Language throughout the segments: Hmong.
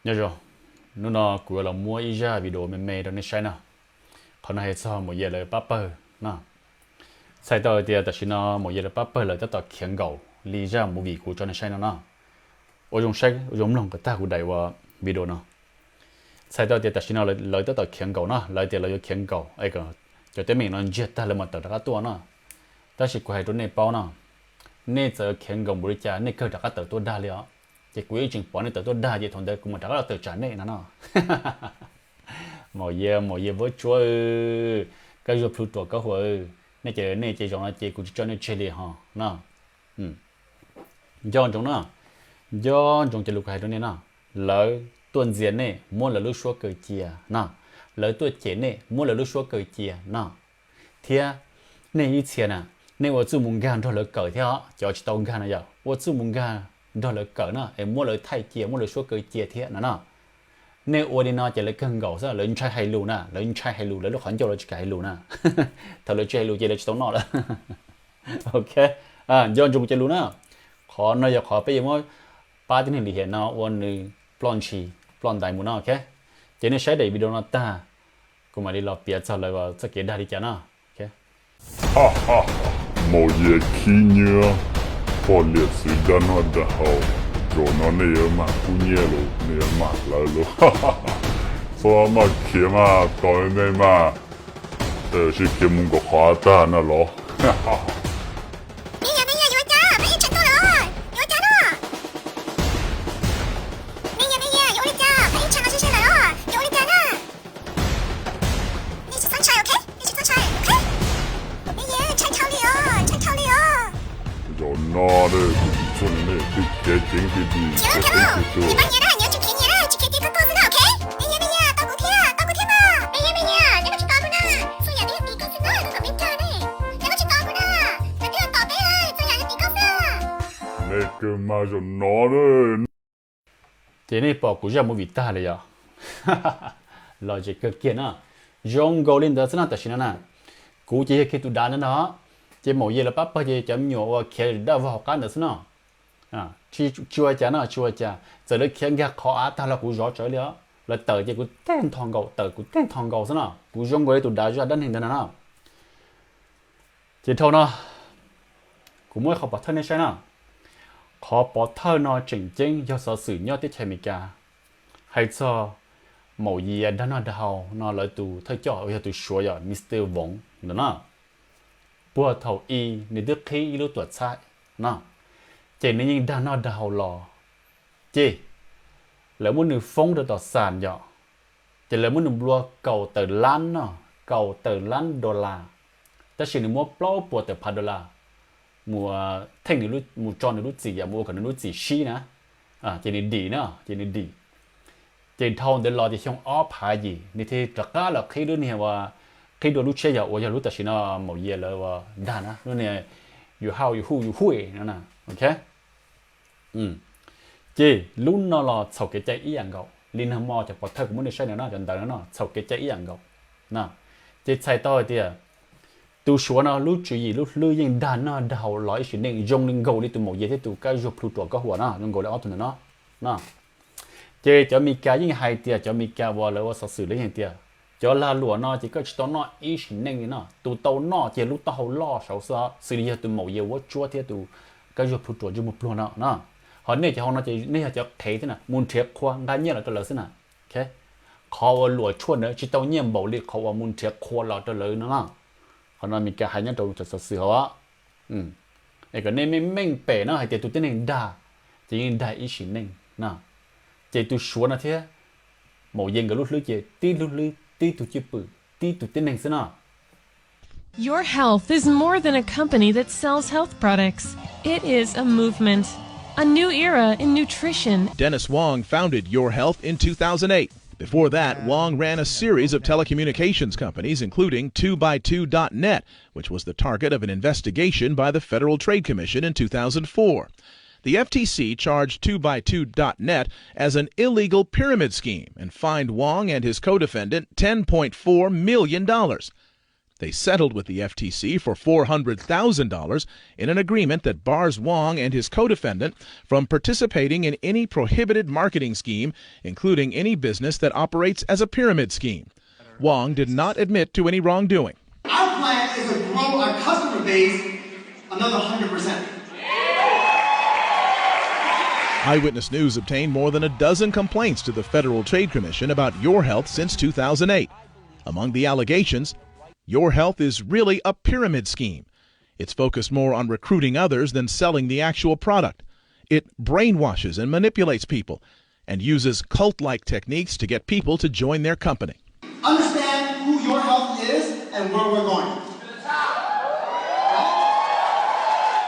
Nyob zoo, hnub no kuv yuav los muab ib zaj video me me rau nej saib no. Qhov no hais txog Maum Yia lawv pab pawg no. Txhais tau hais tias tam sim no Maum Yia lawv pab pawg lawv tab tom khiav nkaum li zaj movie kuv tso nej saib no no. Ua zoo saib ua zoo mloog kom tag kuv daim ua video no. Txhais tau tias tam sim no lawv tab tom khiav nkaum no, lawv tias lawv yuav khiav nkaum es kom cov teeb meem no ntsiag tag lawv mam tawm rov qab tuaj no. Tab sis kuv hais rau nej paub no, nej txawm khiav nkaum npaum li cas nej kawg rov qab tawm tuaj dag li os. Ces kuv yeej tseem pom nej tawm tuaj dag ces thaum ntawd kuv mam rov qab los tawm tsam nej no no. Maum Yia, Maum Yia vuab tsuab, Kab Zuag Plhu Ruam Kab Huas, nej ces nej ces zaum no ces kuv tsis tso nej tseg li ho no. Nco ntsoov no, nco ntsoov cov lus kuv hais rau nej no. Lawv tuaj ntxias nej muab lawv lub suab kaw cia no, lawv tuaj cem nej muab lawv lub suab kaw cia no. Thiab nej ib txhia na, nej ua txuj mus nkag nrog lawv kawm thiab os, cov tsis tau nkag no yom, ua txuj mus nkag nrog lawv kawm no es muab lawv thaij cia muab lawv suab kaw cia thiab no no. Nej ua li no ces lawv kawg nkaus xwb, lawv ntshai hais lus na, lawv ntshai hais lus, lawv lub qhov ncauj lawv tsis kam hais lus na. Thaum lawv tsis hais lus ces lawv tsis tau noj lawm. Ok, nco ntsoov kuv cov lus na. Qhov no yog qhov peb yuav muab pab tib neeg lim hiam no ua nws ploj ntshis ploj ntais mus no, ok. Ces nej saib daim video no tag, kuv mam li los piav txog lawv txoj kev dag li cas no. Maum Yia khib nyiab, pog liam txwv dag noj dag haus, zaum no nej yuav mag kub nyiab los nej yuav mag hlawv los. Txhob maj khiav mas, tos nej mas, sib khiav mus nkaum qhov av tag no los. Zaum no kuv tsis txuag nej, nej twb khiav ceev ti ti, khiav ceev ti tu. Nej kawg mas zaum no na. Ces nej pom kuv zaj movie tag li yom? Los zem kawg kiag na. Zoo nkaus li ntawd xwb no tam sim no na. Kuv ces yog kiag tus dav ntawd no. Ces Maum Yia lawv pab pawg ces cov me nyuam uas khiav daj vog hauv qab ntawd xwb no. Tsis ua cas no, tsis ua cas, txawm lawv khiav nkag qhov av tag los kuv zov tsawv li os. Lawv tawm ces kuv tej ntho nkaus, tawm kuv tej ntho nkaus xwb no. Kuv zoo nkaus li tus dav zaj dab neeg ntawd no na. Ces dhau no kuv muab ib qhov pov thawj nej saib na. Qhov pov thawj no tseem ceeb yog xov xwm nyob teb chaws Amelikas, hais txog Maum Yia dag noj dag haus no lawv tus thawj coj uas yog tus Suav yom, Mister Voov ntawm no. Puag thaum i nws twb qhib ib lub tuam txhab no, ces nws yeej dag noj dag haus los, ces lawv muab nws foob rau tom xam yom, ces lawv muab nws nplua kaum tawm lab no, kaum tawm lab dollar, tab sis nws muab plaub puas tawm phav dollar mus theej, mus tso nws lub txim yom, mus ua kom nws lub txim sib na, ces nws dim na, ces nws dim. Ces dhau ntawd los ces xyoo ob phav yim nws thiaj rov qab los qhib lub niag uas, qhib dua lub tshiab yog uas yog lub tam sim no Maum Yia lawv ua dag na, lub niag yus hau yus hu yus hui no, ok. Ces lub no los txhaum kev cai ib yam nkaus li nag hmo cov pov thawj kuv muab nej saib no no, cov ntawv no no txhaum kev cai ib yam nkaus. Ces txhais tau hais tias tus Suav no lub tswv yim lub hlwb yeej dag noj dag haus los ib sim neej zoo li nkaus li tus Maum Yia thiab tus Kab Zuag Plhu Ruam Kab Huas no, zoo nkaus li ob tug ntawm no no. Ces cov Amelikas yeej hais tias, cov Amelikas uas lawv ua xov xwm lawv yeej hais tias cov lag luam no ces koj tsis tau noj ib sim neej li no, tus tau noj ces lub taub hau loj saud xwb, xws li yog tus Maum Yia vuab tsuab thiab tus Kab Zuag Plhu Ruam ntsej muag pluag no no. Ho nej cov hau no ces nej yog cov qhev thiab na, mus nrhiav qhua nqa nyiaj los rau lawv xwb na. Qhov uas luam tshuaj ntawd tsis tau nyiaj npaum li qhov uas mus nrhiav qhua los rau lawv no na. Qhov no Amelikas hais nyob rau cov xov xwm hauv. Es kom nej meej meej pem no hais tias tus tib neeg dag ces yeej dag ib sim neej na. Ces tus Suav no thiab Maum Yia nkawd lub hlwb ces tib lub hlwb tib tug cwj pwm tib tug tib neeg xwb no. Your health is more than a company that sells health products. It is a movement, a new era in nutrition. Dennis Wong founded Your Health in two thousand eight. Before that, Wong ran a series of telecommunications companies, including two by two dot net, which was the target of an investigation by the Federal Trade Commission in two thousand four. The F T C charged two by two dot net as an illegal pyramid scheme and fined Wong and his co-defendant ten point four million dollars. They settled with the F T C for four hundred thousand dollars in an agreement that bars Wang and his co-defendant from participating in any prohibited marketing scheme, including any business that operates as a pyramid scheme. Wang did not admit to any wrongdoing. Our plan is to grow our customer base another hundred percent. Eyewitness News obtained more than a dozen complaints to the Federal Trade Commission about Your Health since two thousand eight. Among the allegations, Your Health is really a pyramid scheme. It's focused more on recruiting others than selling the actual product. It brainwashes and manipulates people and uses cult-like techniques to get people to join their company. Understand who Your Health is and where we're going.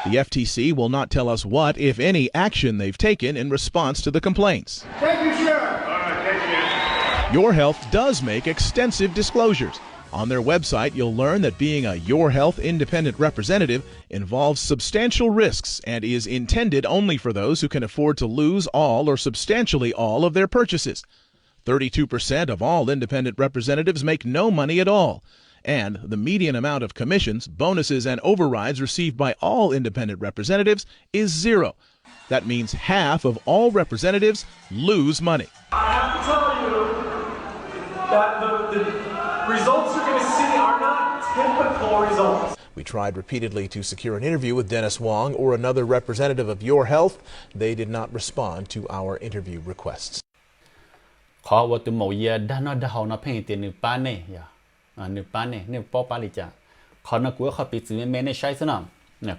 The F T C will not tell us what, if any, action they've taken in response to the complaints. Thank you, Chair. Your Health does make extensive disclosures. On their website, you'll learn that being a Your Health independent representative involves substantial risks and is intended only for those who can afford to lose all or substantially all of their purchases. Thirty-two percent of all independent representatives make no money at all. And the median amount of commissions, bonuses, and overrides received by all independent representatives is zero. That means half of all representatives lose money. I have to tell you that the, the results you're going to see are not typical results. We tried repeatedly to secure an interview with Dennis Wong or another representative of Your Health. They did not respond to our interview requests. Qhov uas tus maum Yias dag noj dag haus no pheej hais tias nws pab nej, nws pab nej, nej paub pab li cas? Qhov no kuv ua qhov piv txwv me me nej saib xwb no.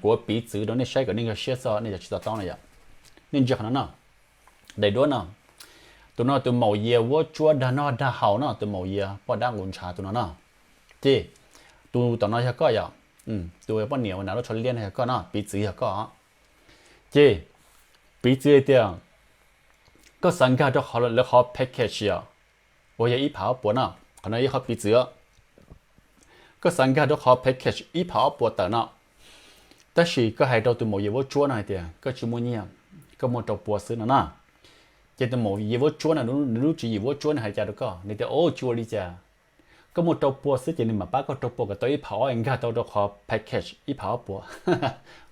Kuv ua piv txwv rau nej saib kom nej nkag siab xwb, nej cov tsis to taub no yom. Nej ntsia qhov no no, daim duab no. Tus no tus maum Yias vuab tsuab dag noj dag haus no, tus maum Yias poj dab nqus ntshav tus no no. Ces tus tom no yog koj yom. Tus poj niam uas hnav lub tsho liab no yog koj no, piv txwv yog koj. Ces piv txwv hais tias koj xav nkag rau qhov lawv qhov package yom, uas yog ib phav ob puas no. Qhov no yog qhov piv txwv. Koj xav nkag rau qhov package ib phav ob puas tawm no, tab sis koj hais rau tus maum Yias vuab tsuab no hais tias koj tsis muaj nyiaj, koj muaj rau pua xwb no na. Ces tus maum Yias vuab tsuab no, nws lub tswv yim vuab tsuab no hais cas rau koj? Nws tias, o, tsis ua li cas, koj muaj rau pua xwb ces nws mam pab koj rau pua kom tau ib phav ob nkag tau rau qhov package ib phav ob puas.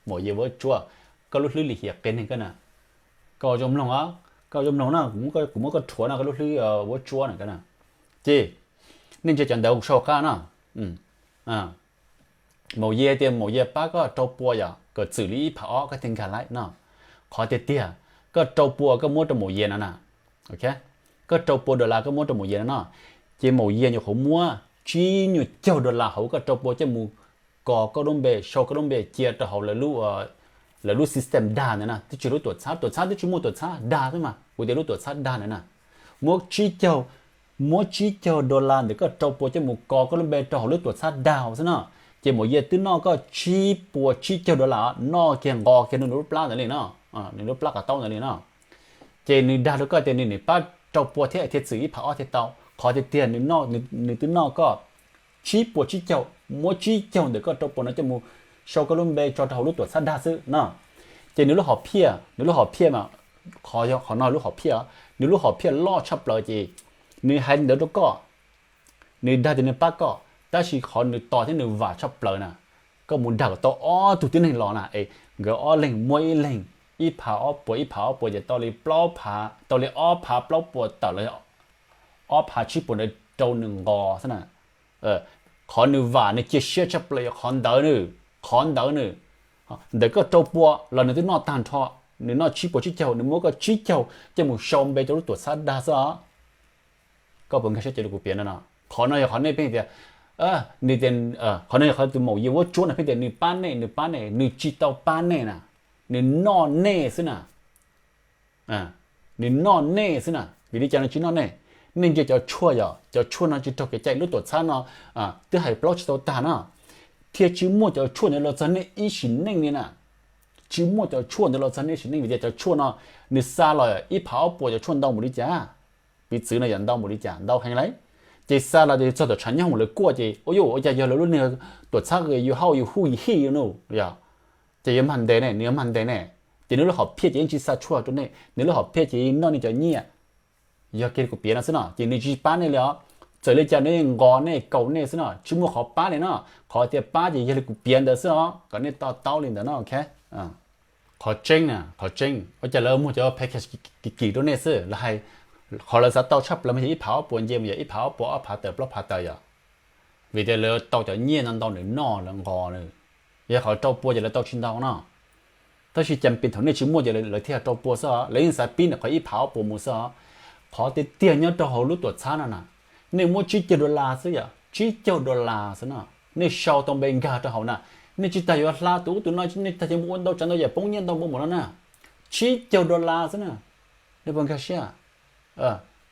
Maum Yias vuab tsuab, koj lub hlwb lim hiam qias neeg koj na. Koj zoo mloog, koj zoo mloog no, kuv muab koj rhuav no, koj lub hlwb vuab tsuab na. Ces nej ntsia cov ntawv sau qab no, maum Yias tias maum Yias pab koj rau pua yom, kom txwm li ib phav ob koj thiaj nkag laib no. Qhov tiag tiag, koj rau pua koj muab rau maum Yias no na. Koj rau pua dollar koj muab rau maum Yias no no, ces maum Yias nyuam qhuav muab tsib nyuag caug dollar hauv koj rau pua coj mus kos koj lub npe, sau koj lub npe cia rau hauv lawv lub system dag ntawd na, twb tsis lub tuam txhab, tuam txhab twb tsis muaj, tuam txhab dag xwb mas, kuv tias lub tuam txhab dag ntawd na. Muab tsib caug, muab tsib caug dollar ntawm koj rau pua coj mus kos koj lub npe rau hauv lub tuam txhab dag hauv xwb no. Ces maum Yias twb noj koj tsib puas tsib caug dollar, noj kiag nqos kiag nws lub plab ntawd li no, nws lub plab qav taub ntawd li no. Ces nws dag rau koj tias nws nim pab rau pua thiab thiaj txwm ib phav ob thiaj tau. Qhov tiag tiag nws twb noj koj tsib puas tsib caug, muab tsib caug ntawm koj rau pua no coj mus sau koj lub npe tso rau hauv lub tuam txhab dag xwb no. Ces nws lub hom phiaj, nws lub hom phiaj mas, qhov, qhov no lub hom phiaj, nws lub hom phiaj loj tshaj plaws ces nws hais ntawd rau koj, nws dag tias nws pab koj, tab sis qhov nws tos thiab nws vam tshaj plaws na, koj mus dag kom tau ob tug tib neeg los na es nkawd ob leeg muab ib leeg ib phav ob puas ib phav ob puas ces tau li plaub phav, tau li ob phav plaub puas tawm los ob phav tsib puas ntawd rau nws nqos xwb na. Qhov nws vam nws cia siab tshaj plaws yog qhov ntawd nws, qhov ntawd nws, ntawm koj rau pua los nws twb noj tag nrho, nws noj tsib puas tsib caug, nws muab koj tsib caug coj mus sau npe rau lub tuam txhab dag xwb os. Koj puas nkag siab cov lus kuv piav no no? Qhov no yog qhov nej pheej tias, nws tias, qhov no yog qhov tus maum Yias vuab tsuab no pheej tias nws pab nej, nws pab nej, nws tsis tau pab nej na, nws noj nej xwb na. Nws noj nej xwb na. Vim li cas nws tsis noj nej? Nej ntsia cov tshuaj yom, cov tshuaj no tsis raug kev cai, lub tuam txhab no twb hais plaub tsis tau tag no, thiaj tsis muaj cov tshuaj ntawd los txog nej ib sim neej li na. Tsis muaj cov tshuaj ntawd los txog nej ib sim neej vim tias cov tshuaj no nws xa los ib phav ob puas cov tshuaj ntau npaum li cas? Piv txwv no yog ntau npaum li cas? Ntau heev lauj. Ces xa los ces txog tom tshav nyooj lawv kuaj ces ua yuj ua cas yog lawv lub neeg tuam txhab yus hauj yus huj yus hij no yog, ces yuav mag ntes ne, nws yuav mag ntes ne. Ces nws lub hom phiaj ces yeej tsis xa tshuaj rau nej, nws lub hom phiaj ces noj nej cov nyiaj. Yog kiag kuv piav no xwb no ces nws tsis pab nej li os. Txawm li cas nws nqos nej kaus nej xwb no, tsis muaj qhov pab li no. Qhov tias pab ces yog li kuv piav ntawd xwb os, kom nej to taub li ntawd no, ok. Qhov tseeb na, qhov tseeb ua cas lawv muag cov package kim kim rau nej xwb, lawv hais qhov lawv xav tau tshaj plaws mas yog ib phav ob puas nce mus yog ib phav ob puas ob phav tawm plaub phav tawm yom. Vim tias lawv tau cov nyiaj no ntau nws noj lawv nqos nws, yog qhov rau pua ces lawv tau tsis ntau no. Tab sis cas pes thaum nej tsis muaj ces lawv thiaj rau pua xwb os, lawv yeej xav pib ntawm qhov ib phav ob puas mus xwb os. Qhov tiag tiag nyob rau hauv lub tuam txhab no na, nej muab tsib caug dollar xwb yom, tsib caug dollar xwb no. Nej sau tau npe nkag rau hauv na, nej tsis tas yuav hla tus ub tus no, nej tsis tas yuav mus ua ntau tsav ntau yam poob nyiaj ntau npaum npaum no na. Tsib caug dollar xwb na. Nej puas nkag siab?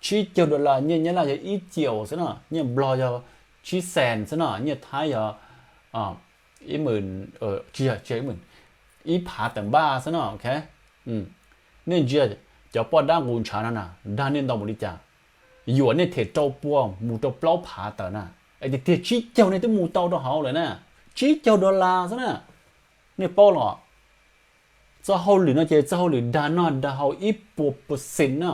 Tsib caug dollar, nyiaj Nyab Laj yog ib ciaus xwb no, nyiaj Nplog yog tsib xees xwb no, nyiaj Thaib yog ib, ib phav tawm npaj xwb no, ok. Nej ntsia cov poj dab nqus ntshav no na, dag nej ntau npaum li cas, yuam nej them rau pua mus rau plaub phav tawm na, es tiag tiag tsib caug nej twb mus tau rau hauv lawm na, tsib caug dollar xwb na. Nej paub los? Txoj hauj lwm no ces txoj hauj lwm dag noj dag haus ib puas percent no.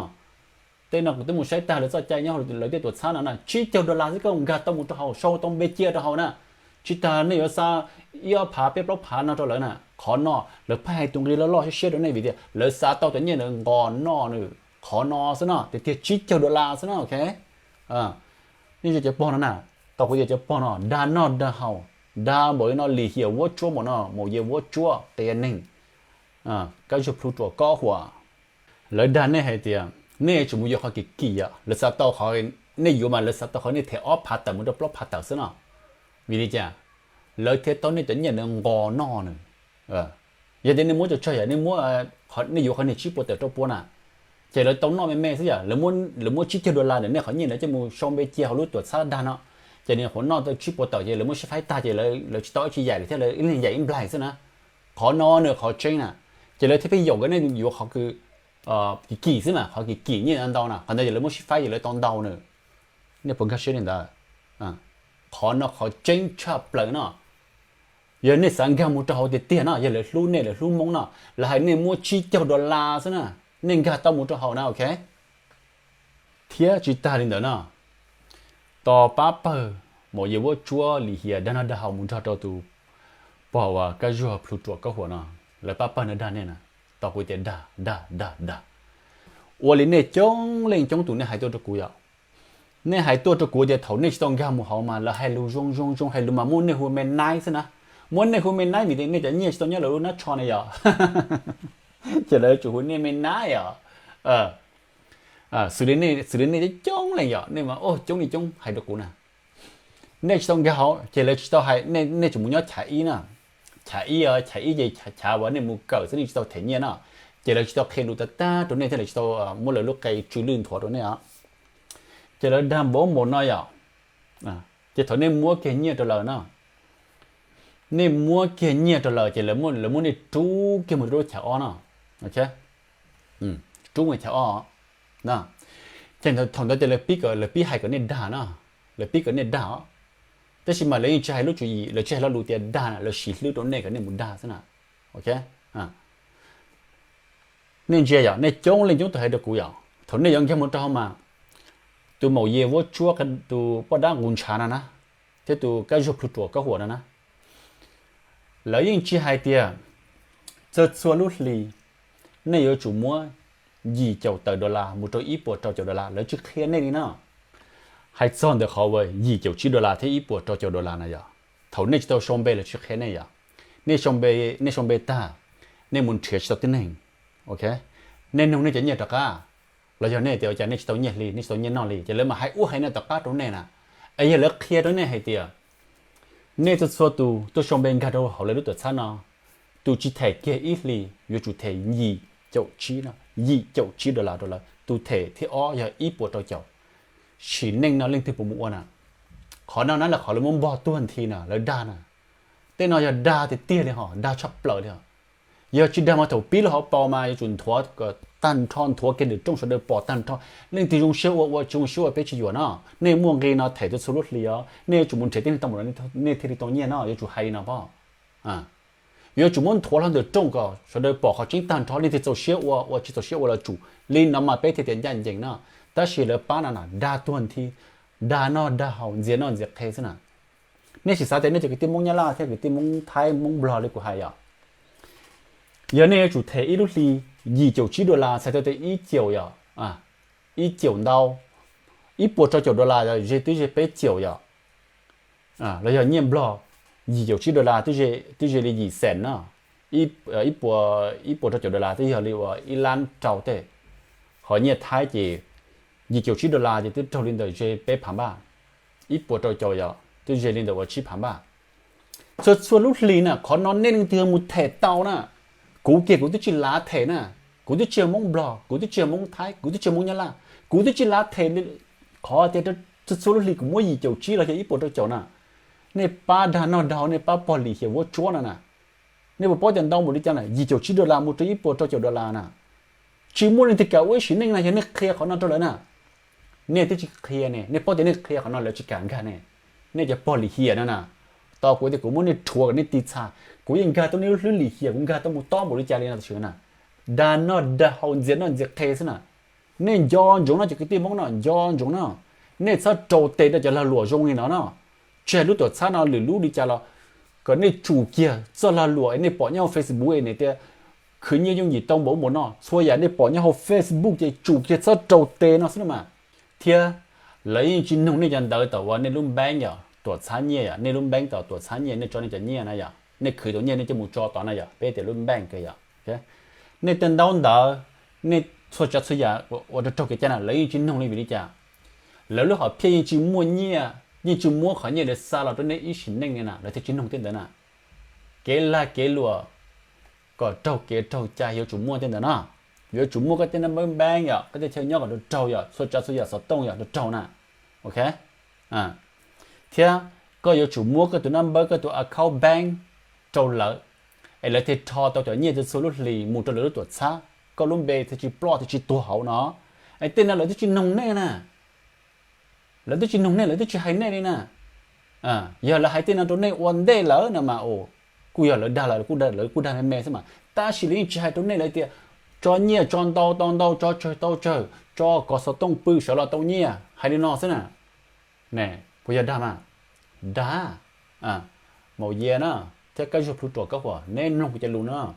Tej no kuv twb mus saib tag lawv txoj cai nyob hauv lawv tej tuam txhab no na, tsib caug dollar xwb koj nkag tau mus rau hauv, sau tau npe cia rau hauv na. Tsis tas nej yuav xa ib ob phav peb plaub phav no rau lawv na. Qhov no lawv pheej hais tus nqi loj loj siab siab rau nej vim tias lawv xav tau cov nyiaj ntawd nqos noj nws. Qhov no xwb no tiag tiag tsib caug dollar xwb no, ok. Nej ntsia cov pog no na, tau kuv tias cov pog no dag noj dag haus, dag npaum li no lim hiam vuab tsuab npaum no, maum yia vuab tsuab qias neeg, kab zuag plhu ruam kob huam. Lawv dag nej hais tias nej yuav tsum mus yuav qhov kim kim yom, lawv xav tau qhov nej yuav mas lawv xav tau qhov nej them ob phav tawm mus rau plaub phav tawm xwb no. Vim li cas? Lawv thiaj tau nej cov nyiaj ntawd nqos noj nws. Yog tias nej muab tso tsawg yom, nej yuav qhov niag tsib puas tawm rau pua na, ces lawv tau noj me me xwb yom, lawv muab tsib caug dollar ntawm nej qhov nyiaj ntawd coj mus sau npe cia hauv lub tuam txhab dag no, ces nws qhuav noj tau tsib puas tawm ces lawv muab sib faib tag ces lawv tsis tau ib tsi yaim lawm thiab, lawv ib leeg yaim ib nplaig xwb na. Qhov no nws qhov tseeb na, ces lawv thiaj pheej yaum kom nej yuav qhov kws kim kim xwb mas, qhov kim kim nyiaj ntau na, qhov ntawd ces lawv muab sib faib ces lawv tau ntau nws. Nej puas nkag siab li ntawd? Qhov no qhov tseeb tshaj plaws no. Yog nej xav nkag mus rau hauv tiag tiag no, yog lawv hlub nej, lawv hlub Hmoob no, lawv hais nej muab tsib caug dollar xwb na, nej nkag tau mus rau hauv na, ok. Thiab tsis tag li ntawd no, tos pab pawg maum yia vuab tsuab lim hiam dag noj dag haus mus nrog rau tus pog uas kab zuag plhu ruam kob huam no, lawv pab pawg no dag nej na, tos kuv tias dag dag dag dag. Ua li nej coob leej coob tus nej hais tuaj rau kuv yom. Nej hais tuaj rau kuv tias thaum nej tsis tau nkag mus hauv mas lawv hais lus zoo zoo zoo, hais lus mas muab nej hu me naib xwb na. Muab nej hu me naib vim tias nej cov nyiaj tsis tau nyob lawv lub hnab tsho na yom. Ces lawv yuav tsum hu nej me naib yom. Xws li nej coob leej yom, nej mas coob li coob hais rau kuv na. Nej tsis tau nkag hauv ces lawv tsis tau hais, nej tsum mus nyob chav ib na. Chav ib, chav ib ces chav uas nej mus kawm xwb, nej tsis tau them nyiaj na. Ces lawv tsis tau qhia lus tag tag rau nej thiab lawv tsis tau muab lawv lub qe tsw lwj nthuav rau nej os. Ces lawv dag npaum npaum no yom. Ces thaum nej muab kiag nyiaj rau lawv na, nej muab kiag nyiaj rau lawv ces lawv muab nej rub kiag mus rau lub chav ob no. Rub mus chav ob. Ces thaum ntawd ces lawv pib hais kom nej dag na, lawv pib kom nej dag os. Tab sis mas lawv yeej tsis hais lub tswv yim, lawv tsis hais lo lus tias dag na, lawv siv hlwb rau nej kom nej mus dag xwb na. Nej ntsia yom, nej coob leej coob tus hais rau kuv yom, thaum nej yuav nkag mus rau hauv mas tus maum yia vuab tsuab, tus poj dab nqus ntshav no na, thiab tus kab zuag plhu ruam kob huam no na, lawv yeej tsis hais tias txhua txhua lub hli nej yuav tsum muab yim caum tawm dollar mus rau ib puas rau caum dollar, lawv tsis qhia nej li na. Hais txog ntawm qhov uas yim caum tsib dollar thiab ib puas rau caum dollar na yom, thaum nej tsis tau sau npe lawv tsis qhia nej yom. Nej sau npe tag, nej mus nrhiav tsis tau tib neeg. Ok, nej nug nej cov nyiaj rov qab, los yog nej tias ua cas nej tsis tau nyiaj hli, nej tsis tau nyiaj noj li, ces lawv mam hais ub hais no tom qab rau nej na. Es yog lawv qhia rau nej hais tias nej txhua txhua tus tuaj sau npe nkag rau hauv lawv lub tuam txhab no, tus tsis them kiag ib hli yuav tsum them yim caum tsib, yim caum tsib dollar rau lawv, tus them thib ob yog ib puas rau caum. Sim neej no leej twg puas mus ua na? Qhov no na lawv qhov lawv muab npog tuag nthi na, lawv dag na. Tej no yog dag tiag tiag li hos, dag tshaj plaws li hos. Yog tsis dag mas thaum pib lub hauv paus mas yuav tsum nthuav kom tag nrho, nthuav kiag ntawm rooj sawv daws pom tag nrho. Leej twg zoo siab ua ua, tsis zoo siab ua peb tsis yuam no. Nej muaj nqi no them txhua txhua lub hli os, nej yuav tsum mus nrhiav tib neeg tau mus, nej thiaj li tau nyiaj no, yuav tsum hais li no pab. Yuav tsum muab nthuav hlo ntawm rooj kom sawv daws pom qhov tseeb tag nrho, leej twg txaus siab ua, ua tsis txaus siab ua los tsum. Li no mas peb thiaj tias ncaj ncees no. Tab sis lawv pab no na dag tuag nthi, dag noj dag haus ntxias noj ntxias qhe xwb na. Nej sim xav tias nej cov kwv tij Hmoob Nyab Laj thiab kwv tij Hmoob Thaib Hmoob Nplog li kuv hais yom, yog nej yuav tsum them ib lub hli yim caum tsib dollar, txhais tau tias ib caum yom, ib caum ntau, ib puas rau caum dollar yom, ze twb ze peb caum yom, los yog nyiaj Nplog yim caum tsib dollar twb ze li yim cent na, ib puas rau caum dollar twb yog li uas ib lab rau tej. Ho nyiaj Thaib ces yim caum tsib dollar ces twb raug li ntawm ze peb phav npaj, ib puas rau caum yom twb ze li ntawm uas tsib phav npaj. Txhua txhua lub hlis na, qhov no nej leej twg mus them tau na. Kuv kiag kuv twb tsis lav them na, kuv twb tsis yog Hmoob Nplog, kuv twb tsis yog Hmoob Thaib, kuv twb tsis yog Hmoob Nyab Laj, kuv twb tsis lav them li. Qhov tias txhua txhua lub hlis kuv muab yim caum tsib los yog ib puas rau caum na, nej pab dag noj dag haus, nej pab pog lim hiam vuab tsuab no na. Nej puas paub tias ntau npaum li cas na, yim caum tsib dollar mus rau ib puas rau caum dollar na. Tsis muaj leej twg kam ua ib sim neej na yog nej qhia qhov no rau lawv na. Nej twb tsis qhia ne, nej paub tias nej qhia qhov no lawv tsis kam nkag ne. Nej cov pog lim hiam no na, tos kuv tias kuv muab nej rhuav kom nej ti txha, kuv yeej nkag tau nej lub hlwb lim hiam, kuv nkag tau mus tob npaum li cas li no tam sim na. Dag noj dag haus ntxias noj ntxias qhe xwb na. Nej nco ntsoov no cov kwv tij Hmoob no, nco ntsoov no, nej txhob rau tes rau cov lag luam zoo li no no. Tsis hais lub tuam txhab no lwm lub li cas los kom nej tsum kiag txoj lag luam nej pom nyob hauv Facebook es nws tias khwv nyiaj yooj yim tau npaum ub npaum no, txhua yam nej pom nyob hauv Facebook ces tsum kiag txhob rau tes no xwb no mas. Thiab lawv yeej tsis nug nej cov ntawv tom uas nej lub npeeb yom, tuam txhab nyiaj yom, nej lub npeeb tom tuam txhab nyiaj nej tso nej cov nyiaj na yom, nej khwv tau nyiaj nej coj mus tso tod na yom, peb tias lub npeeb yom. Nej tej ntaub ntawv, nej txhua tsav txhua yam uas raug raug kev cai na lawv yeej tsis nug li vim li cas? Lawv lub hom phiaj yeej tsis muaj nyiaj, yeej tsis muab qhov nyiaj ntawd xa los rau nej ib sim neej li na, lawv thiaj tsis nug tej ntawd na. Kev lag kev luam kom raug kev raug cai yuav tsum muaj tej ntawd no. Yuav tsum muaj koj tej naj npawb npeeb yom, koj tej chaw nyob kom raug raug yom, txhua tsav txhua yam xov tooj yom raug raug na. Ok, thiab koj yuav tsum muab koj tus naj npawb, koj tus account bank rau lawv, es lawv thiaj rho tau cov nyiaj txhua txhua lub hlis mus rau lawv lub tuam txhab, koj lub npe thiaj tsis ploj thiaj tsis tuag hauv no. Es tej no lawv twb tsis noog nej na. Lawv twb tsis noog nej, lawv twb tsis hais nej li na. Yog lawv hais tej no rau nej ua ntej lawm no mas, kuj yog lawv dag lawv, lawv kuj dag me me xwb mas, tab sis lawv yeej tsis hais rau nej, lawv tias tso nyiaj tso ntau tau ntau, tso tsawg tau tsawg, tso kom xov tooj pw sawv los tau nyiaj, hais li no xwb na. Ne, puas yog dag mas? Dag. Maum Yia na, thiab Kab Zuag Plhu Ruam Kab Huam, neb mloog kuv cov lus no,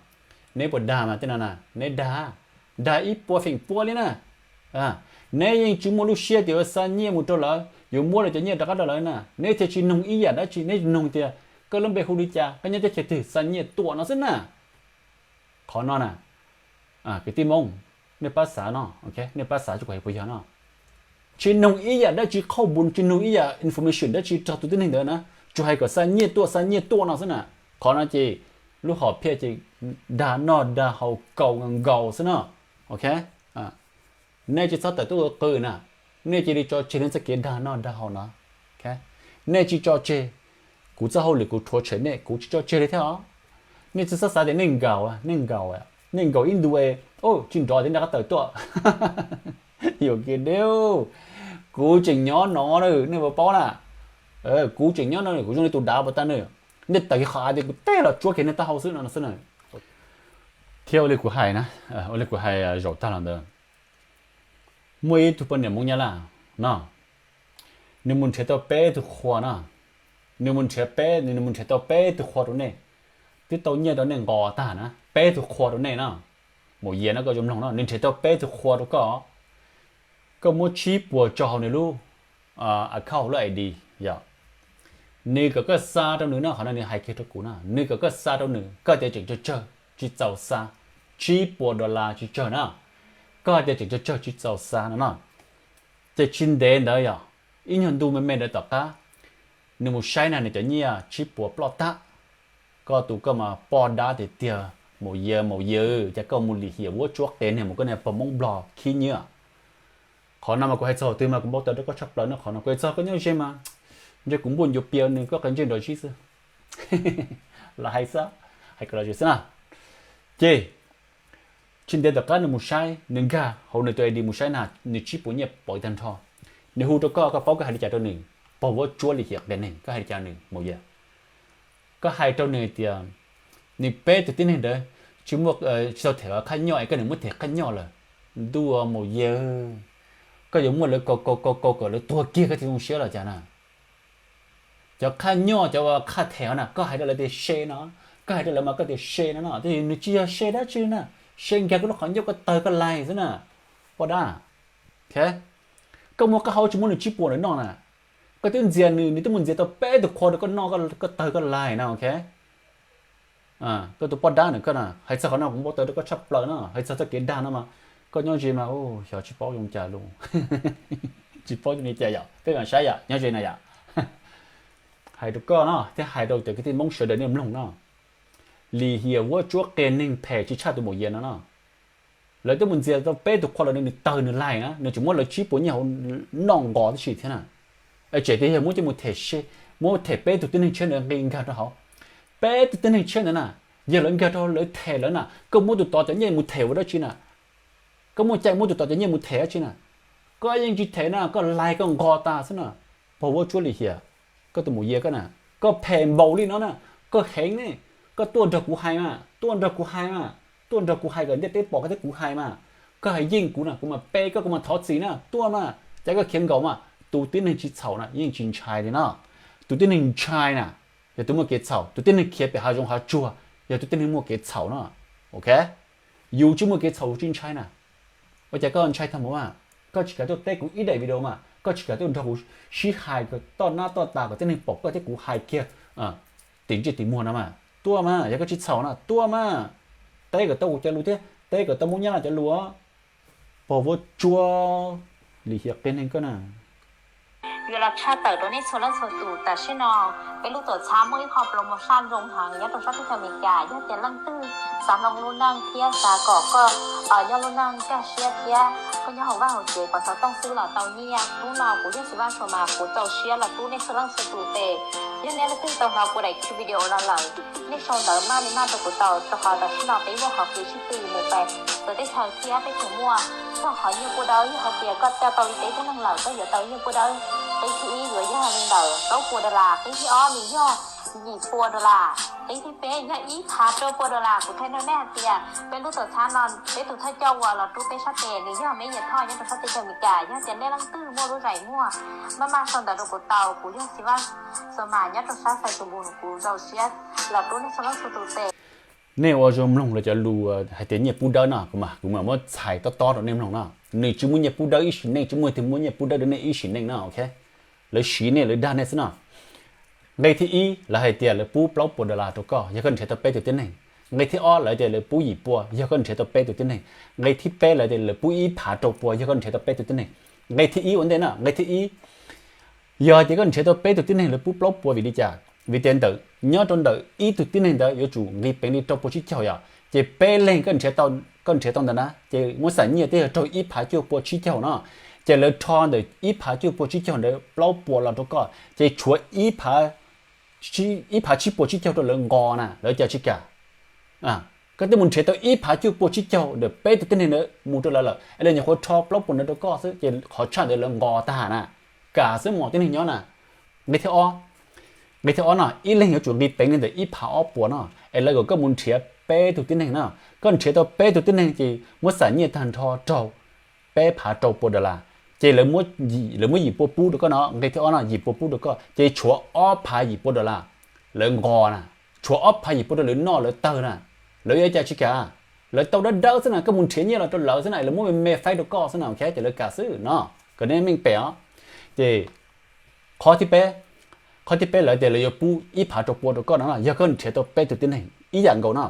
neb puas dag mas tej no na? Neb dag, dag ib puas feem pua li na. Neb yeej tsis muaj lub siab tias yuav xa nyiaj mus rau lawv, yuav muab lawv cov nyiaj rov qab rau lawv na, neb thiaj tsis noog ib yam dab tsi, neb tsis noog tias koj lub npe hu li cas, koj nyob teb chaws twg, xa nyiaj tuaj no xwb na. Qhov no na, kwv tij Hmoob, nej pab xav no, nej pab xav tso kuv hais puas yog no. Tsis noog ib yam dab tsi, qhov mus tsis noog ib yam information dab tsi rau tus tib neeg ntawd na, tsuas hais kom xa nyiaj tuaj xa nyiaj tuaj no xwb na. Qhov no ces lub hom phiaj ces dag noj dag haus kaus nkaus xwb no. Ok, nej tsis txhob tawm tuaj ua qw na, nej cia li tso tseg nej txoj kev dag noj dag haus no. Nej tsis tso tseg, kuv txoj hauj lwm kuv rhuav tshem nej, kuv tsis tso tseg li thiab os. Nej tsis txhob xav tias nej nkaus, nej nkaus, nej nkaus ib ntu, tsis nrov tias nej rov qab tawm tuaj. Yuam kev deb, kuv tseem nyob no na, nej puas paub na. Kuv tseem nyob no, kuv zoo li tus dav puas tag na. Nej tawm kiag qhov av tias kuv teb los tsuab kiag nej taub hau xwb no xwb na. Thiab ua li kuv hais na, ua li kuv hais zaum tag los ntawd, muaj ib tug poj niam Hmoob Nyab Laj no, nws mus nrhiav tau peb tug qhua no, nws mus nrhiav peb, nws mus nrhiav tau peb tug qhua rau nej, twb tau nyiaj rau nej nqos tag na, peb tug qhua rau nej no. Maum Yia no, koj zoo mloog no, nws nrhiav tau peb tug qhua rau koj, koj muab tsib puas tso hauv nws lub account, lub I D yom. Nws kom koj xa rau nws no, qhov no nws hais kiag rau kuv no, nws kom koj xa rau nws, koj tias tseem tsawg tsawg tsis txaus xa, tsib puas dollar tsis tsawg na, koj hais tias tseem tsawg tsawg tsis txaus xa no no. Ces tsis ntev ntawd yog ib nyuag ntu me me ntawd tom qab, nws mus saib na nws cov nyiaj tsib puas ploj tag. Koj tus koj mas poj dab tiag tiag, Maum Yia, Maum Yia, cas koj mus lim hiam vuab tsuab qias niag mus koj niag pog Hmoob Nplog khib nyiab. Qhov no mas kuv hais txog qhov twg mas kuv npau taws rau koj tshaj plaws no, qhov no kuv hais txog koj nyob ze mas ntshe kuv npuaj ncuav pias nws koj qe ntsej nrov zib xwb. Los hais xwb, hais kom los zem xwb na. Ces tsis ntev tom qab nws mus saib, nws nkag hauv nws tus I D mus saib na, nws tsib puas nyiaj pom tag nrho. Nws hu rau koj, koj paub koj hais li cas rau nws? Pog vuab tsuab lim hiam qias neeg, koj hais li cas rau nws, Maum Yia? Koj hais rau nws tias nws peb tus tib neeg ntawd tsis muaj, tsis tau them qhab nyoj es koj nws muab them qhab nyoj lawm. Ntuj, Maum Yia, Koj yuav muab lawv kaus kaus kaus kaus kom lawv tuag kiag koj thiaj zoo siab los cas na? Cov qhaj nyoj cov qhaj them na, koj hais rau lawv tias se no, koj hais rau lawv mas koj tias se no no, tiam sis nws tsis yog se dab tsi na, se nkag koj lub qhov ncauj koj tawg koj laig xwb na, poj dab. Koj muaj qab hau tsis muab nws tsib puas ntawm noj na, koj twb ntxias nws, nws twb mus ntxias tau peb tug qhua rau koj noj, koj tawg koj laig na, ok. Koj tus poj dab na, koj hais txog qhov no kuv npau taws rau koj tshaj plaws no, hais txog txoj kev dag no mas koj nyob ze mas xyov tsis paub zoo cas los, tsis paub zoo li cas yom, peb mam saib yom, nyob ze na yom. Hais rau koj no thiab hais rau cov kwv tij Hmoob sawv daws nej mloog no, lim hiam vuab tsuab qias neeg phem tsis tshaj tus maum yias no no. Lawv twb mus ntxias tau peb tug qhua los nws tawg nws laig na, nws tseem muab lawv tsib puas nyiaj hauv noj nqos tib si thiab na. Tseem tias yog muab coj mus them, muab them peb tug tib neeg tshiab ntawd nqis nkag rau hauv. Peb tug tib neeg tshiab ntawd na, yog lawv nkag rau lawv them lawv na, koj muab tus tod cov nyiaj mus them ua dab tsi na? Koj muaj cai muab tus tod cov nyiaj mus them dab tsi na? Koj yeej tsis them na, koj laig koj nqos tas xwb na. Pog vuab tsuab lim hiam, koj tus maum yias koj na, koj phem npaum li no na, koj heev ne, koj tuaj nrog kuv hais mas, tuaj nrog kuv hais mas, tuaj nrog kuv hais kom ntiaj teb pom koj thiab kuv hais mas. Koj hais yeej kuv na, kuv mam pe koj, kuv mam thov txim na, tuaj mas, cas koj khiav nkaum mas. Tus tib neeg tsis txhaum na yeej tsis ntshai li no. Tus tib neeg ntshai na yog tus muaj kev txhaum, tus tib neeg khiav pem hav zoov hav tsuag yog tus tib neeg muaj kev txhaum no, ok. Yus tsis muaj kev txhaum yus tsis ntshai na. Ua cas koj ntshai tag mus mas? Koj tsis kam tuaj teb kuv ib daim video mas, koj tsis kam tuaj nrog kuv sib hais kom toj nab toj tas kom tib neeg pom koj thiab kuv hais kiag tim ntsej tim muag no mas. Tuaj mas, yog koj tsis txhaum no tuaj mas. Teb kom tau kuv cov lus thiab teb kom tau Hmoob Nyab Laj cov lus. Pog vuab tsuab lim hiam qias neeg koj na. Yuav los tshaj tawm rau nej txhua leej txhua tus, tam sim no peb lub tuam txhab muaj ib qho promotion zoo heev nyob rau sab teb chaws Amelikas. Yog tias leej twg xav hloov lub neej thiab xav kom koj nyob lub neej kaj siab thiab koj nyob hauv vaj hauv tsev kom xov tooj xwb los tau nyiaj, hnub no kuv yog Xiv Vaj Xos Mas kuv txaus siab los rub nej txhua leej txhua tus tes. Yog nej leej twg tau hnov kuv daim video no lawm, nej sau ntawv maj li maj rau kuv tau, rau qhov tam sim no peb muaj qhov kev sib tw mus pais txawv teb chaws thiab peb tseem muaj txog qhov nyiaj pua dawb. Yog hais tias koj coj tau li peb tug neeg lawm koj yuav tau nyiaj pua dawb. Qib thib ib yuav yog li ntawm plaub puas dollar, qib thib ob nws yog yim pua dollar, qib thib peb yog ib phav rau pua dollar. Kuv qhia rau nej hais tias peb lub tuam txhab no peb tus thawj coj uas los rub peb sab tes nws yog Meb Yias Thoj nyob rau sab teb chaws Amelikas. Yog tias nej leej twg muaj lub zais muag maj maj sau ntawv rau kuv tau, kuv yog Xiv Vaj Xos Mas nyob rau sab Xais Tus Npus, kuv txaus siab los rub nej txhua leej txhua tus tes. Nej ua zoo mloog lawv cov lus hais tias nyiaj pub dawb no, kuv mam, kuv mam muab txhais tob tob rau nej mloog no. Nws tsis muaj nyiaj pub dawb ib sim neej, tsis muaj leej twg muaj nyiaj pub dawb rau nej ib sim neej no, ok. Lawv siv nej, lawv dag nej xwb no. Nqe thib ib lawv hais tias lawv pub plaub puas dollar rau koj yog koj nrhiav tau peb tug tib neeg. Nqe thib ob lawv tias lawv pub yim pua yog koj nrhiav tau peb tug tib neeg. Nqe thib peb lawv tias lawv pub ib phav rau pua yog koj nrhiav tau peb tug tib neeg. Nqe thib ib ua ntej na, nqe thib ib, yog tias koj nrhiav tau peb tug tib neeg lawv pub plaub puas vim li cas? Vim tias ntawm, nyob rau ntawm ib tug tib neeg ntawd yuav tsum nqis peev li rau puas tsib caug yom, ces peb leeg koj nrhiav tau, koj nrhiav tau ntawd na ces muab xam nyiaj twb yog raug ib phav cuaj pua tsib caug no, ces lawv rho ntawm ib phav cuaj pua tsib caug ntawd plaub puas los rau koj ces tshuav ib phav, ib phav tsib puas tsib caug rau lawv nqos na, lawv cas tsis kam? Koj twb mus nrhiav tau ib phav cuaj pua tsib caug ntawm peb tug tib neeg ntawd mus rau lawv lawm es lawv nyuam qhuav rho plaub puas ntawd rau koj xwb ces qhov tshaj ntawd lawv nqos tag na, kam xwb mos tib neeg nyob na. Nqe thib ob, nqe thib ob no ib leeg yuav tsum nqis peev li ntawm ib phav ob puas no, es lawv kom koj mus nrhiav peb tug tib neeg no, koj nrhiav tau peb tug tib neeg ces muab xam nyiaj tag nrho raug peb phav rau pua dollar, ces lawv muab yim pua pub rau koj no, nqe thib ob no yim pua pub rau koj ces tshuav ob phav yim pua dollar lawv nqos na, tshuav ob phav yim pua rau lawv noj lawv tawg na, lawv yuav cas tsis kam? Lawv tau dawb dawb xwb na, koj mus nrhiav nyiaj los rau lawv xwb na, lawv muab me me faib rau koj xwb na, ok, ces lawv kam xwb no, kom nej meej pem os. Ces qhov thib peb, qhov thib peb lawv tias lawv yuav pub ib phav rau pua rau koj no, yog koj nrhiav tau peb tug tib neeg ib yam nkaus no.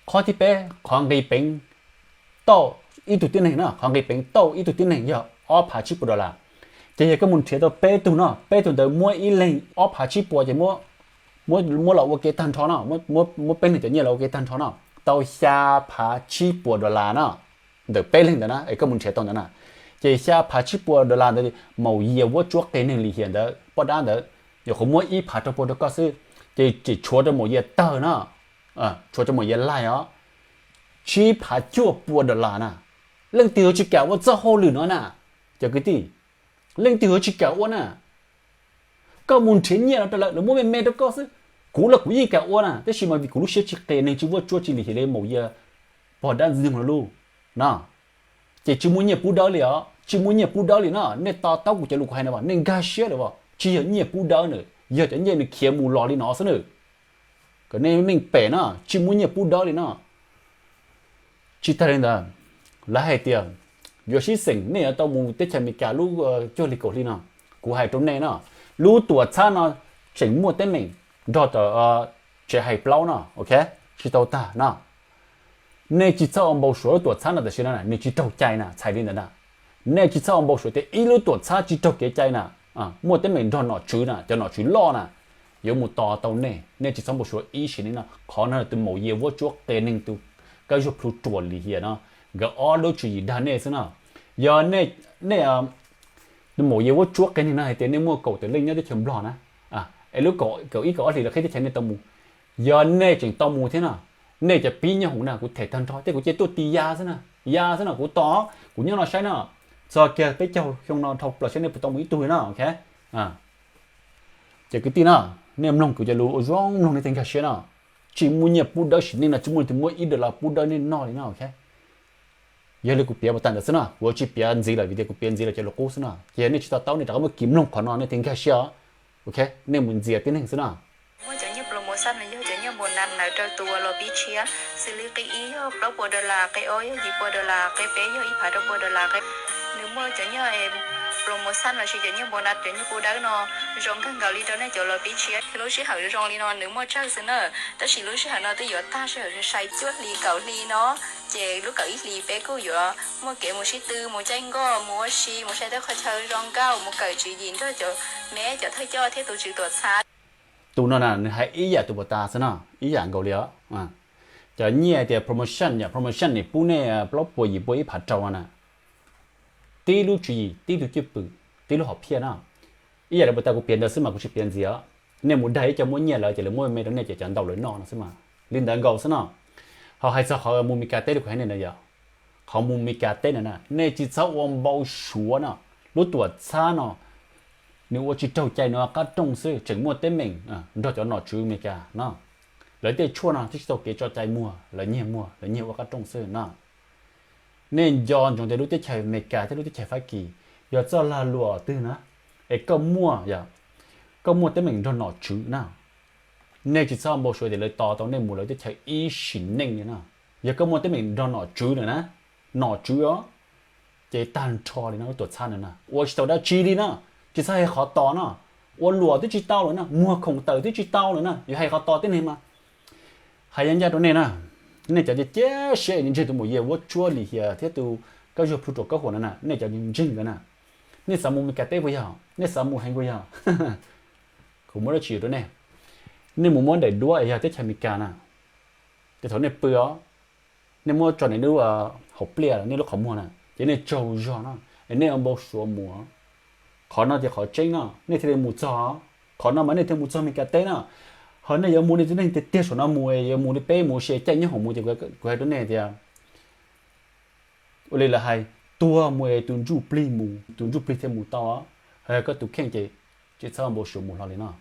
Qhov thib peb qhov nqis peev tauj ib tug tib neeg no, qhov nqis peev tauj ib tug tib neeg yog ob phav tsib puas dollar. Ces yog koj mus nrhiav tau peb tug no, peb tug ntawd muab ib leeg ob phav tsib puas ces muab los ua ke tag nrho no, muab peb leeg cov nyiaj los ua ke tag nrho no, tau xya phav tsib puas dollar no, ntawm peb leeg ntawd na es koj mus nrhiav tau ntawd na, ces xya phav tsib puas dollar ntawd maum yias vuab tsuab qias neeg lim hiam ntawd poj dab ntawd nyuam qhuav muab ib phav rau pua rau koj xwb, ces tshuav rau maum yias tawg no, tshuav rau maum yias laig os, tsib phav cuaj pua dollar na. Leej twg yuav tsis kam ua txoj hauj lwm no na? Cov kwv tij, leej twg yuav tsis kam ua na? Koj mus nrhiav nyiaj los rau lawv, lawv muab me me rau koj xwb. Kuv los kuv yeej kam ua na, tab sis mas vim kuv lub siab tsis qias neeg tsis vuab tsuab tsis lim hiam li maum yias pog dab ntxwg nyoog no lub no, ces tsis muaj nyiaj pub dawb li os. Tsis muaj nyiaj pub dawb li no. Nej to taub kuv cov lus kuv hais no as, nej nkag siab lawm as, tsis yog nyiaj pub dawb na, yog cov nyiaj nws khiav mus los li no xwb na. Kom nej meej pem na, tsis muaj nyiaj pub dawb li no. Tsis tag li ntawd, lawv hais tias yuav sib xeem nej yuav tau mus teb chaws Amelikas lub cuaj hli kaum hli no. Kuv hais rau nej na, lub tuam txhab no tseem muaj teeb meem nrog tsev hais plaub no, ok, tsis tau tag no. Nej tsis txhob ua npau suav lub tuam txhab no tam sim no nws tsis raug cai na, txhais li ntawd na. Nej tsis txhob ua npau suav tias ib lub tuam txhab tsis raug kev cai na, muaj teeb meem nrog nom tswv na, cov nom tswv loj na, yuav mus tos tau nej. Nej tsis txhob npau suav ib sim neej no. Qhov no tus maum yia vuab tsuab qias neeg tus kab zuag plhu ruam lim hiam no, nkawd ob lub tswv yim dag nej xwb no. Yog nej, nej, tus maum yia vuab tsuab qias neeg no hais tias nej muaj kaum tawm leej nyob teb chaws Nplog na, es lub kaum ib kaum ob hlis lawv qhib teb chaws nej tau mus. Yog nej tseem tau mus thiab no, nej cov pib nyob hauv na, kuv them tag nrho thiab kuv cia tuaj tis ya xwb na, ya xwb no, kuv tos, kuv nyob no saib no. Txog kiag peb caug xyoo no dhau plaws saib nej puas tau mus ib tug li no, ok. Ces kwv tij no, nej mloog kuv cov lus ua zoo mloog nej thiaj nkag siab no. Tsis muaj nyiaj pub dawb sim neej no, tsis muaj leej twg muab ib dollar pub dawb nej noj li no, ok. Yog li kuv piav mus tag ntawd xwb no, kuv tsis piav ntxiv lawm vim tias kuv piav ntxiv lawm cov lus qub xwb no. Ces yog nej tsis to taub nej rov qab muab kis mloog qhov no nej thiaj nkag siab os. Ok, nej mus ntxias tib neeg xwb no. Muaj cov nyiaj promotion no yog cov nyiaj bonus ntawd rau tus uas los pib tshiab, xws li qib ib yog plaub puas dollar, qib ob yog yim puas dollar, qib peb yog ib phav rau puas dollar, qib, nws muaj cov nyiaj promotion los sis cov nyiaj bonus, cov nyiaj pub dawb no zoo kawg nkaus li rau nej cov los pib tshiab. Lub sij hawm zoo li no nws muaj tsawg xwb na, tab sis lub sij hawm no twb yuav tag sij hawm sai cuaj hli kaum hli no, ces lub kaum ib hlis peb kuj yuav muaj kev mus sib tw, mus caij nkoj, mus ua si, mus saib tej qhov chaw zoo nkauj, mus kawm tswv yim nrog cov meb cov thawj coj thiab tus tswv tuam txhab. Tus no na nws hais ib yam tus puas tas xwb no, ib yam nkaus li os. Cov nyiaj tias promotion, yam promotion nws pub nej plaub puas yim puas ib phav rau no na, tib lub tswv yim, tib tug cwj pwm, tib lub hom phiaj no. Ib yam li puas tas kuv piav ntawd xwb mas kuv tsis piav ntxiv os. Nej mus dag ib co muaj nyiaj lawm ces lawv muab me rau nej ces cov ntau lawv noj no xwb mas li ntawd nkaus xwb no. Ho hais txog qhov mus Meskas teb li kuv hais nej ntawd yog, qhov mus Meskas teb na, nej tsis txhob ua npau suav no. Lub tuam txhab no nws ua tsis raug cai, nws ua qab rooj xwb, tseem muaj teeb meem nrog cov nom tswv Meskas no. Lawv tej tshuaj no twb tsis tau kev tso cai muag, lawv nyiag muag, lawv nyiag ua qab rooj xwb no. Nej nco ntsoov tias lub teb chaws Amelikas thiab lub teb chaws Fab Kis, yog txoj lag luam twg na, es koj muaj, koj muaj teeb meem nrog nom tswv na, nej tsis txhob npau suav tias lawv tos tau nej mus lawv teb chaws ib sim neej li no. Yog koj muaj teeb meem nrog nom tswv lawm na, nom tswv os, ces tag nrho li no lub tuam txhab no na, ua tsis tau dab tsi li na. Tsis txhob hais qhov tos no, ua luam twb tsis tau lawm na, muag khoom tawm twb tsis tau lawm na, yuav hais qhov tos tib neeg mas. Hais ncaj ncaj rau nej na, nej cov cia siab ntseeg tus maum yia vuab tsuab lim hiam thiab tus kab zuag plhu ruam kab huam no na, nej cov ntseeg nkawd na, nej xav mus Meskas teb puas yog? Nej xav mus heev puas yog? Kuv muab dab tsi rau nej, nej mus muab daim duab es yog teb chaws Amelikas na, ces thaum nej pw os, nej muab tso nej lub hauv pliaj, nej lub qhov muag na, ces nej tsaug zog no, es nej ua npau suav mus. Qhov no ces qhov tseeb no nej thiaj li mus txog, qhov no mas nej thiaj mus txog Meskas teb na. Ho nej yuav mus li tib neeg tiag tiag saum no mus, yuav mus li peb mus se caij nyob hoom mus ces kuv hais rau nej tias ua li lawv hais, tuag mus es tus ntsuj plig mus, tus ntsuj plig thiaj mus tau. Ho yog koj tus kheej ces tsis txhob npau suav mus hlo li no.